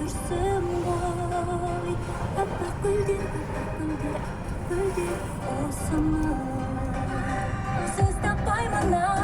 жүрсің ғой. Аппақ гүлдер, аппақ гүлдер, аппақ гүлдер осыны. Сөз таппаймын.